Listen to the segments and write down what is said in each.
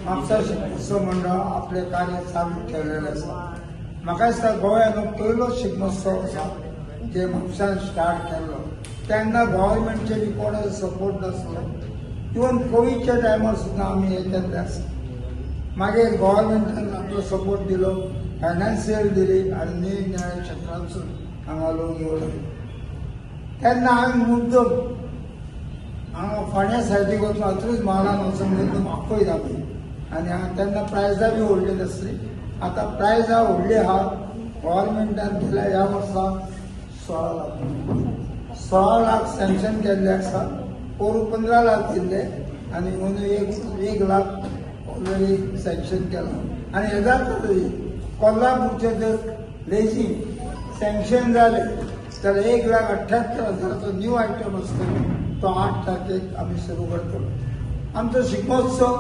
म्हापसा शिगमोत्सव मंडळ आपलें कार्य चालू ठेवलेलें आसा. म्हाका दिसता गोंयांत पयलो शिगमोत्सव आसा जे म्हापशान स्टार्ट केल्लो. तेन्ना गव्हर्मेंटचे बी कोणाचो सपोर्ट नासलो. इवन कोविडच्या टायमार सुद्दां आमी हें केल्लें आसा. मागीर गव्हर्मेंटान आपलो सपोर्ट दिलो, फायनान्शियल दिली आनी निरनिळ्या क्षेत्रांसून हांगा लोक येवले. तेन्ना हांवें मुद्दम हांगा फोंड्या सायडीक वचून अत्रूज म्हालान वचून मुद्दम आपयत आमी आनी हांगा तेन्ना प्रायजां बी व्हडली नासली. आतां प्रायजां व्हडली आहा. गव्हर्मेंटान दिल्या ह्या वर्सा 16 लाख, 16 लाख सँक्शन केल्ले आसा. पोरूं 15 लाख दिल्ले आनी अंदू 1 लाख ऑलरेडी सँक्शन केला. आनी हे जाता तरी कोल्हापूरचे जर लेजीम सँक्शन जाले जाल्यार 1,78,000 न्यू आयटम आसतलो, तो 8 तारखेक आमी सुरू करतलो. आमचो शिगमोत्सव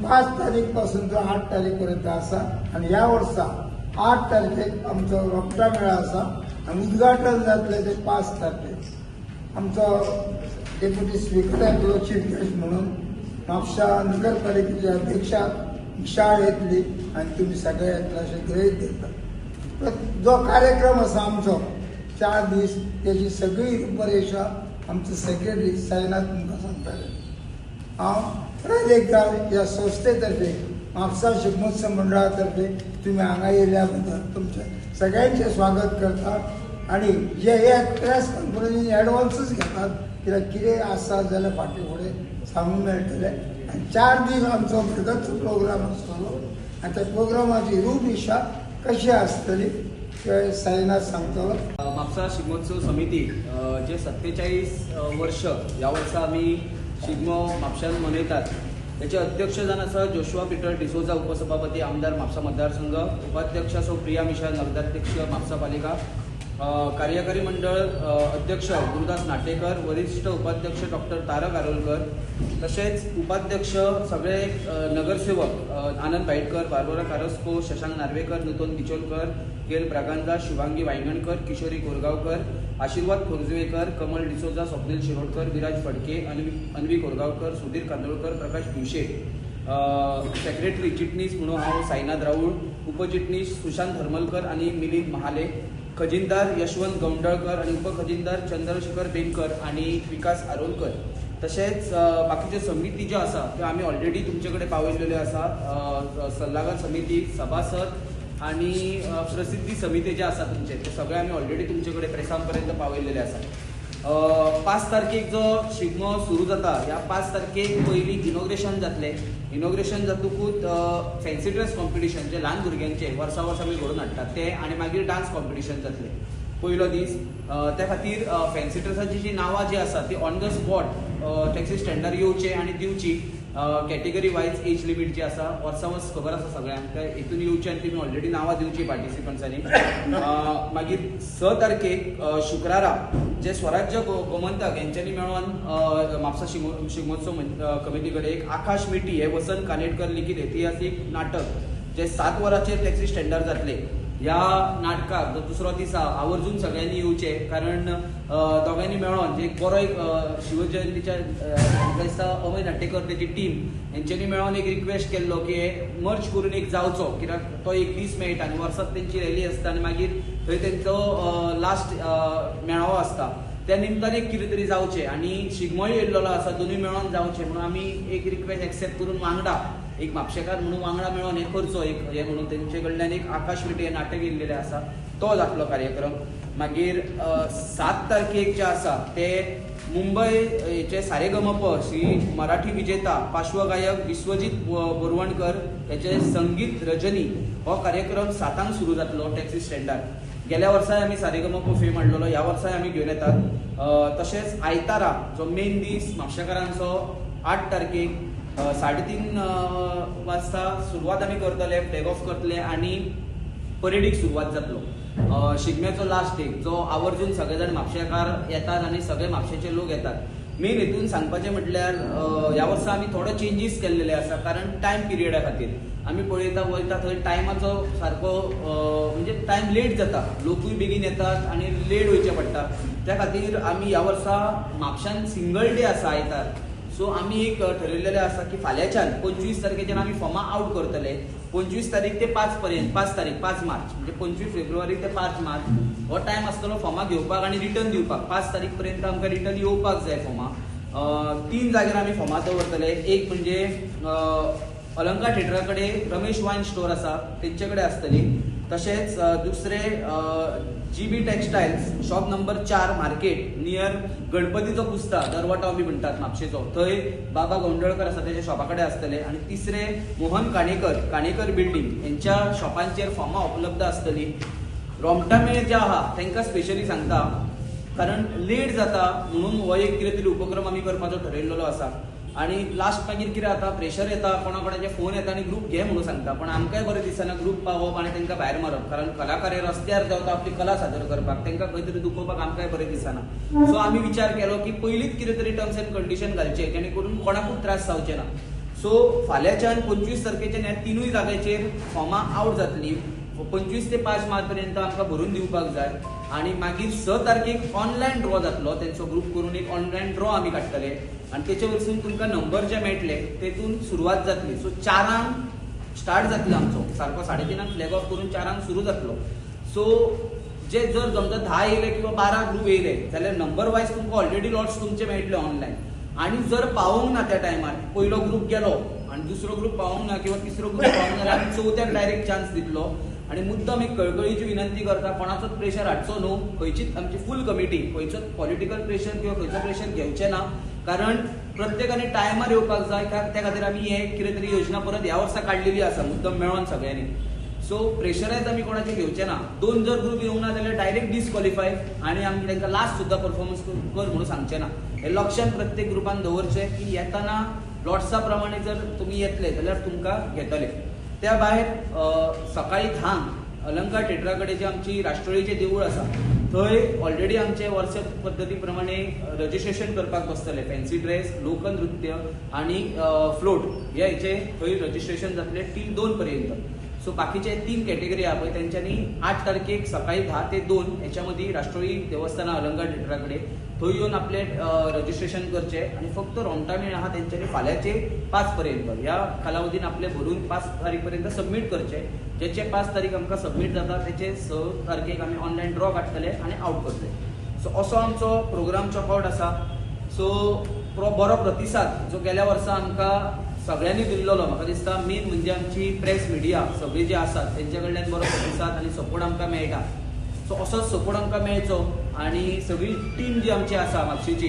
5 तारीख पासून तो 8 तारीख पर्यंत आसा आनी ह्या वर्सा 8 तारखेक आमचो रोपटा मेळा आसा आनी उद्घाटन जातलें तें 5 तारखेक. आमचो डेप्युटी स्पिकर येतलो चीफ गेस्ट म्हणून, म्हापशा नगरपालिकेची अध्यक्षा शाळ येतली आनी तुमी सगळे येतले अशें गृहीत धरता. जो कार्यक्रम आसा आमचो 4 दीस तेजी सगळी रूपरेशा आमचो सेक्रेटरी साईनाथ तुमकां सांगतले. हांव परत एकदां ह्या संस्थेतर्फे म्हापसा शिगमोत्सव मंडळा तर्फे तुमी हांगा येयल्या बद्दल तुमचें सगळ्यांचें स्वागत करता. आनी जे हे प्रेस कॉन्फरन्सीन एडवान्सूच घेतात कित्याक कितें आसा जाल्यार फाटीं फुडें सांगूंक मेळटलें. आनी 4 दीस आमचो भरगच्च प्रोग्राम आसतलो आनी त्या प्रोग्रामाची रूपरेशा कशी आसतली ते साईनाथ सांगतलो. म्हापसा शिगमोत्सव समिती जे 47 वर्ष ह्या वर्सा आमी शिगमो म्हापशान मनयतात, त्याचे अध्यक्ष जावन आसा जोशुआ पिटर डिसोजा, उपसभापती आमदार म्हापसा मतदारसंघ, उपाध्यक्ष सौ प्रिया मिशा, नगराध्यक्ष म्हापसा पालिका, कार्यकारी मंडळ अध्यक्ष गुरुदास नाटेकर, वरिष्ठ उपाध्यक्ष डॉक्टर तारक आरोलकर, तशेंच उपाध्यक्ष सगळे नगरसेवक आनंद भाईटकर, बार्बोरा कारस्को, शशांक नार्वेकर, नुतन बिचोलकर, केल ब्रागांजा, शिवांगी वायंगणकर, किशोरी कोरगांवकर, आशीर्वाद खोर्जुवेकर, कमल डिसोजा, स्वप्नील शिरोडकर, विराज फडके, अन्वी कोरगांवकर, सुधीर कांदोळकर, प्रकाश भिवशेट, सेक्रेटरी चिटणीस म्हणून हांव साईनाथ राऊळ, उपचिटणीस सुशांत हरमलकर आनी मिलिंद महाले, खजिनदार यशवंत गौंडळकर आनी उपखजिनदार चंद्रशेखर बेनकर आनी विकास आरोलकर. तशेंच बाकीच्यो समिती ज्यो आसा त्यो आमी ऑलरेडी तुमचे कडेन पावयल्ल्यो आसा. सल्लागार समिती, सभासद आनी प्रसिद्धी समिती जे आसा तुमचे ते सगळे आमी ऑलरेडी तुमचे कडेन प्रेसां पर्यंत पावयल्लेले आसा. 5 तारखेक जो शिगमो सुरू जाता, ह्या 5 तारखेक पयलीं इनॉग्रेशन जातलें. इनॉग्रेशन जातकूच फॅन्सी ड्रेस कॉम्पिटिशन जे ल्हान भुरग्यांचे वर्सा वर्सा आमी घडोवन हाडटात ते, आनी मागीर डान्स कॉम्पिटिशन जातलें पयलो दीस. त्या खातीर फॅन्सी ड्रेसाची जी नांवां जी आसा ती ऑन the spot taxi स्टँडार येवचे आनी दिवची. कॅटेगरी वायज एज लिमीट जी आसा वर्सा वर्स खबर आसा सगळ्यांक, त्या हितून येवचे आनी तुमी ऑलरेडी नांवां दिवची पार्टिसिपंट्सांनी. मागीर 6 तारखेक शुक्रारा जे स्वराज्य गोमंतक हेंच्यांनी मेळोन म्हापसा शिगमोत्सव कमिटी कडेन एक आकाश मिटी हे वसंत कानेटकर लिखीत ऐतिहासीक नाटक जे 7 वरांचेर टॅक्सी स्टँडार जातले. ह्या नाटकाक जो दुसरो दीस आवर्जून सगळ्यांनी येवचे, कारण दोगांनी मेळोन जे एक बरो एक शिवजयंतीच्या म्हाका दिसता अमय नाटेकर तेजी टीम हेंच्यांनी मेळोन एक रिक्वेस्ट केल्लो की मर्ज करून एक जावचो, कित्याक तो एक दीस मेळटा आनी वर्सात तेंची रॅली आसता आनी मागीर थंय तेंचो लास्ट मेळावो आसता. त्या निमतान एक कितें तरी जावचें आनी शिगमोय येयल्लो आसा, दोनूय मेळोन जावचें म्हणून आमी एक रिक्वेस्ट एक्सेप्ट करून वांगडा एक म्हापशेकार म्हणून वांगडा मेळोन हें करचो एक हें म्हणून तेंचे कडल्यान एक आकाश मिटी हें नाटक येयल्लेलें आसा, तो जातलो कार्यक्रम. मागीर 7 तारखेक जे आसा ते मुंबय हेचे सारेगमप श्री मराठी विजेता पार्श्वगायक विश्वजीत बोरवणकर हेचे संगीत रजनी हो कार्यक्रम 7 सुरू जातलो टॅक्सी स्टँडार. गेल्या वर्साय आमी सारेगमप फेम हाडलेलो, ह्या वर्साय आमी घेवन येतात. तशेंच आयतारा जो मेन दीस म्हापशेकारांचो 8 तारखेक 3:30 वाजता सुरवात आमी करतले, फ्लॅग ऑफ करतले आनी परेडीक सुरवात जातलो. शिगम्याचो लास्ट डे जो आवर्जून सगळे जाण म्हापशेकार येतात आनी सगळे म्हापशेचे लोक येतात. मेन हेतून सांगपाचें म्हटल्यार ह्या वर्सा आमी थोडो चेंजीस केल्लेले आसा, कारण टायम पिरियडा खातीर आमी पळयता वयता थंय टायमाचो सारको म्हणजे टायम लेट जाता, लोकूय बेगीन येतात आनी लेट वयचें पडटा. त्या खातीर आमी ह्या वर्सा म्हापशान सिंगल डे आसा आयतार, सो आमी एक ठरयलेलें आसा की फाल्यांच्यान 25 तारखेच्यान आमी फॉर्मां आवट करतले. 25 तारीख ते 5 पर्यंत, 5 तारीख 5 मार्च म्हणजे 25 फेब्रुवारी ते 5 मार्च हो टायम आसतलो फॉर्मां घेवपाक आनी रिटर्न दिवपाक. 5 तारीख पर्यंत आमकां रिटर्न येवपाक जाय फॉर्मां. 3 जाग्यार आमी फॉर्मां दवरतले. एक म्हणजे अलंकार थिएटरा कडेन रमेश वायन स्टोर आसा तेंचे कडेन आसतली. तशेंच दुसरे GB textiles shop number 4 market near गणपतीचो पुस्ता दरवाटो आमी म्हणटात म्हापशेचो, थंय बाबा गोंडळकर आसा तेच्या शॉपा कडेन आसतले. आनी तिसरे मोहन काणेकर, काणेकर बिल्डींग हेंच्या शॉपांचेर फॉर्मां उपलब्ध आसतली. रोमटामेळ जे आहा तांकां स्पेशली सांगता, कारण लेट जाता म्हणून हो एक कितें तरी उपक्रम आमी करपाचो ठरयल्लो आसा. आनी लास्ट मागीर कितें जाता, प्रेशर येता, कोणा कोणाचे फोन येता आनी ग्रूप घे म्हणून सांगता, पण आमकांय बरें दिसना ग्रूप पावप आनी तांकां भायर मारप, कारण कलाकार हे रस्त्यार देंवता आपली कला सादर करपाक, तांकां खंय तरी दुखोवपाक आमकांय बरें दिसना. सो आमी विचार केलो की पयलींच कितें तरी टर्म्स एंड कंडिशन घालचे जेणे करून कोणाकूच त्रास जावचे ना. सो फाल्यांच्यान 25 तारखेच्यान ह्या 3 जाग्याचेर फॉर्मां आवट जातली. 25 ते 5 मार्च पर्यंत आमकां भरून दिवपाक जाय. आनी मागीर 6 तारखेक ऑनलायन ड्रॉ जातलो, तेंचो ग्रूप करून एक ऑनलायन ड्रॉ आमी काडटले आनी तेचे वरसून तुमकां नंबर जे मेळटले तेतून सुरवात जातली. सो 4 स्टार्ट जातलो आमचो, सारको 3:30 फ्लॅग ऑफ करून 4 सुरू जातलो. सो जे जर समजा 10 येयले किंवा 12 ग्रूप येयले जाल्यार नंबर वायज तुमकां ऑलरेडी लॉट्स तुमचे मेळटले ऑनलायन. आनी जर पावोंक ना त्या टायमार, पयलो ग्रूप गेलो आनी दुसरो ग्रूप पावोंक ना किंवा तिसरो ग्रूप पावोंक ना जाल्यार आमी चवथ्याक डायरेक्ट चान्स दितलो. आनी मुद्दम एक कळकळीची विनंती करता, कोणाचोच प्रेशर हाडचो न्हू, खंयचीच आमची फूल कमिटी खंयचोच पॉलिटिकल प्रेशर किंवा खंयचो प्रेशर घेवचें ना, कारण प्रत्येकाने टायमार येवपाक जाय. त्या खातीर आमी हे कितें तरी योजना परत ह्या वर्सा काडलेली आसा मुद्दम मेळोन सगळ्यांनी. सो प्रेशरायज आमी कोणाचें घेवचें ना. 2 जर ग्रूप येवंक ना जाल्यार डायरेक्ट डिस्क्वॉलिफाय आनी आमी तांकां लास्ट सुद्दां परफॉर्मन्स कर म्हणून सांगचें ना. हें लक्षान प्रत्येक ग्रुपान दवरचें की येतना लॉट्सा प्रमाणे जर तुमी येतले जाल्यार तुमकां घेतले. त्या भायर सकाळी 10 अलंकार थिएटरा कडेन जे आमची राष्ट्रोळीचें देवूळ आसा थंय ऑलरेडी आमचे वर्स पद्दती प्रमाणे रजिस्ट्रेशन करपाक बसतले. फॅन्सी ड्रेस, लोकनृत्य आनी फ्लोट ह्या हेचे थंय रजिस्ट्रेशन जातले टील 2 पर्यंत. सो बाकीचे 3 कॅटेगरी आहा पळय तेंच्यांनी 8 तारखेक सकाळी 10 ते 2 हेच्या मदीं राष्ट्रोळी देवस्थाना अलंकार थिएटरा कडेन थंय येवन आपलें रजिस्ट्रेशन करचें. आनी फक्त रोमटामेळ आहा तेंच्यांनी फाल्यांचे 5 पर्यंत ह्या कालावधीन आपले भरून 5 तारीख पर्यंत सबमीट करचे. जेचे 5 तारीख आमकां सबमीट जाता तेचे 6 तारखेक आमी ऑनलायन ड्रॉ काडटले आनी आवट करतले. सो असो आमचो प्रोग्राम चॉकआवट आसा. सो बरो प्रतिसाद जो गेल्या वर्सा आमकां सगळ्यांनी दिल्लो, म्हाका दिसता मेन म्हणजे आमची प्रेस मिडिया सगळी जी आसात तेंच्या कडल्यान बरो प्रतिसाद आनी सपोर्ट आमकां मेळटा. सो असोच सपोर्ट आमकां मेळचो आनी सगळी टीम जी आमची आसा म्हापशेची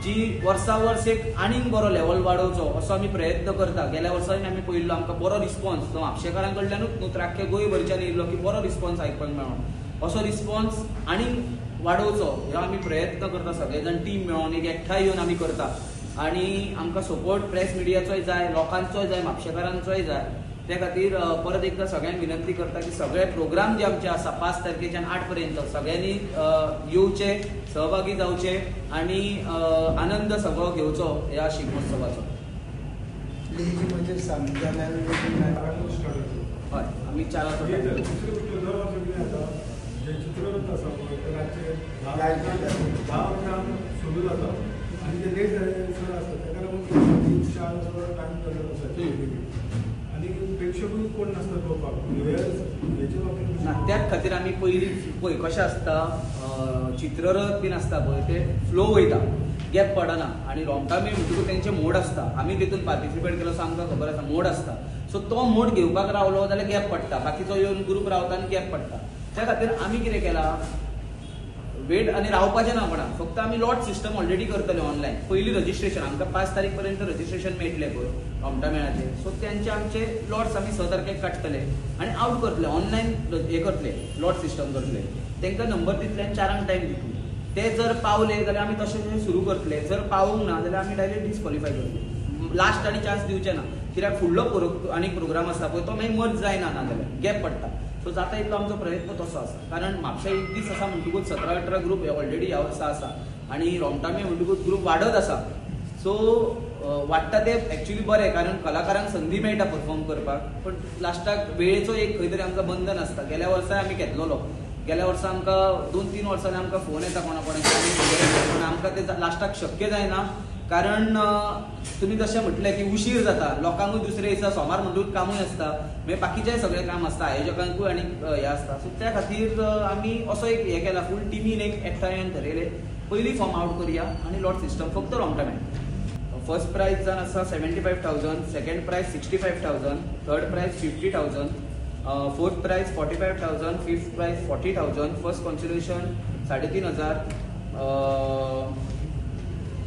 जी वर्सा वर्स एक आनीक बरो लेवल वाडोवचो असो आमी प्रयत्न करता. गेल्या वर्सांनी आमी पळयल्लो आमकां बरो रिस्पॉन्स तो म्हापशेकारां कडल्यानूच न्हू तर आख्खे गोंयभरच्यान येयल्लो की बरो रिस्पॉन्स आयकपाक मेळ्ळो. असो रिस्पॉन्स आनीक वाडोवचो हो आमी प्रयत्न करता, सगळे जाण टीम मेळोन एक एकठांय येवन आमी करता. आनी आमकां सपोर्ट प्रेस मिडियाचोय जाय, लोकांचोय जाय, म्हापशेकारांचोय जाय. त्या खातीर परत एकदां सगळ्यांक विनंती करता की सगळे प्रोग्राम जे आमचे आसा 5 तारखेच्यान 8 पर्यंत सगळ्यांनी येवचे, सहभागी जावचे आनी आनंद सगळो घेवचो ह्या शिगमोत्सवाचो. प्लीज म्हणजे सांग. हय, आमी 4 चित्ररथ आसा पळय ते रातचे 10 अकरांक सुरू जाता आनी ते लेट जाले आसता, ताका लागून 3 4 असो टायम जाल्लो आसा आनी प्रेक्षकूय कोण नासता पळोवपाक हेचे बाबतींत ना. त्याच खातीर आमी पयलीं पळय कशें आसता, चित्ररथ बीन आसता पळय ते फ्लो वयता, गॅप पडना. आनी रोमटामेळ म्हणटकूच तेंचे मोड आसता, आमी तितून पार्टिसिपेट केलो सो आमकां खबर आसा मोड आसता. सो तो मोड घेवपाक रावलो जाल्यार गॅप पडटा, बाकीचो येवन ग्रूप रावता आनी गॅप पडटा. त्या खातीर आमी कितें केलां, वेट आनी रावपाचें ना कोणाक, फक्त आमी लॉट सिस्टम ऑलरेडी करतले ऑनलायन. पयलीं रजिस्ट्रेशन आमकां 5 तारीख पर्यंत रजिस्ट्रेशन मेळटलें पळय रोमटामेळाचें. सो तेंचे आमचे लॉट्स आमी 6 तारखेक काडटले आनी आवट करतले, ऑनलायन हें करतले, लॉट सिस्टम करतले. तांकां नंबर दितले आनी 4 टायम दितले. ते जर पावले जाल्यार आमी तशें सुरू करतले, जर पावूंक ना जाल्यार आमी डायरेक्ट डिस्क्वॉलिफाय करतले. लास्ट आनी चान्स दिवचे ना, कित्याक फुडलो आनी प्रोग्राम आसा पळय तो मागीर मर्ज जायना, ना जाल्यार गॅप पडटा. सो जाता इतलो आमचो प्रयत्न तसो आसा, कारण म्हापशा एक दीस आसा म्हणटकूच 17-18 ग्रूप ऑलरेडी ह्या वर्सा आसा आनी रोमटामेळ म्हणटकूच ग्रूप वाडत आसा. सो वाडटा ते एक्चुअली बरें, कारण कलाकारांक संदी मेळटा परफॉर्म करपाक, पण लास्टाक वेळेचो एक खंय तरी आमकां बंधन आसता. गेल्या वर्साय आमी घेतलेलो, गेल्या वर्सा आमकां 2-3 वर्सांनी आमकां फोन येता कोणा कोणाचे, पण आमकां ते लास्टाक शक्य जायना, कारण तुमी जशें म्हटलें की उशीर जाता लोकांकूय दुसरे दिसा सोमार म्हणटूच कामूय आसता, मागीर बाकीचेय सगळें काम आसता, आयोजकांकूय आनी हें आसता. सो त्या खातीर आमी असो एक हें केला, फूल टिमीन एक एकठांय येवन थरयलें पयलीं फॉर्म आवट करुया आनी लॉट सिस्टम फक्त रोमटा मेळ. फर्स्ट प्रायज जावन आसा 75,000, second prize 65,000, third prize 50,000, fourth prize 45,000, fifth prize 40,000, first consolation 3,500,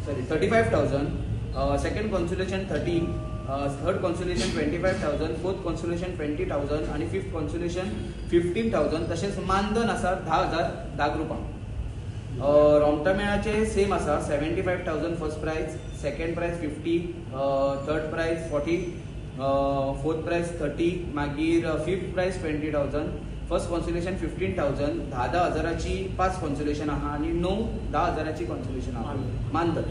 sorry 35,000, second consolation 30, third consolation 25,000, fourth consolation 20,000 आनी फिफ्थ कॉन्सुलेशन 15,000. तशेंच मानधन आसा 10,000 धा ग्रुपांक. रोमटा मेळाचे सेम आसा, 75,000 first prize, second prize 50, third prize 40, fourth prize 30, मागीर fifth prize 20,000, first consolation 15,000. 10-10 हजाराची 5 कॉन्सुलेशन आहा आनी 9-10 हजाराची कॉन्सुलेशन आहा मानधन.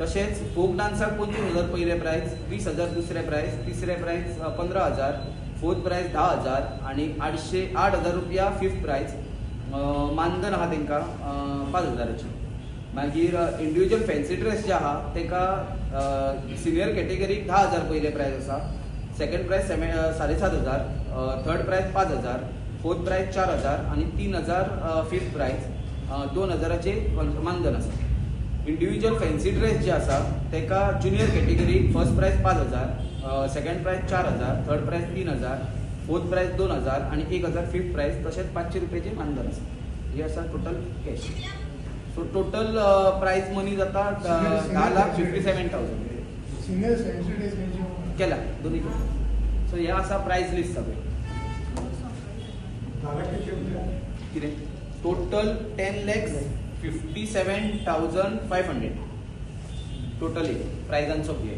तशेंच फोक डान्साक 25,000 पयलें प्रायज, 20,000 दुसरें प्रायज, तिसरें प्रायज 15,000, फोर्थ प्रायज 10,000 आनी 8,000 रुपया फिफ्थ प्रायज. मानधन आहा तांकां 5,000. मागीर इंडिविज्युअल फॅन्सी ड्रेस जे आहा तांकां सिनियर कॅटेगरीक 10,000 पयलें प्रायज आसा, second prize 7,500, third prize 5,000, fourth prize 4,000 आनी 3,000 फिफ्थ प्रायज, 2,000 मानधन आसा. इंडिविज्युअल फॅन्सी ड्रेस जे आसा ताका ज्युनियर कॅटेगरीक first prize 5,000, second prize 4,000, third prize 3,000, fourth prize 2,000 आनी 1,000 फिफ्थ प्रायज. तशेंच 500 रुपयाचें मानधन आसा. हे आसा total cash. So total prize money जाता 10,57,000 केला दोन्ही. सो हे आसा प्रायज लिस्ट सगळें कितें टोटल 10,57,500 टोटली प्रायजांचो हे.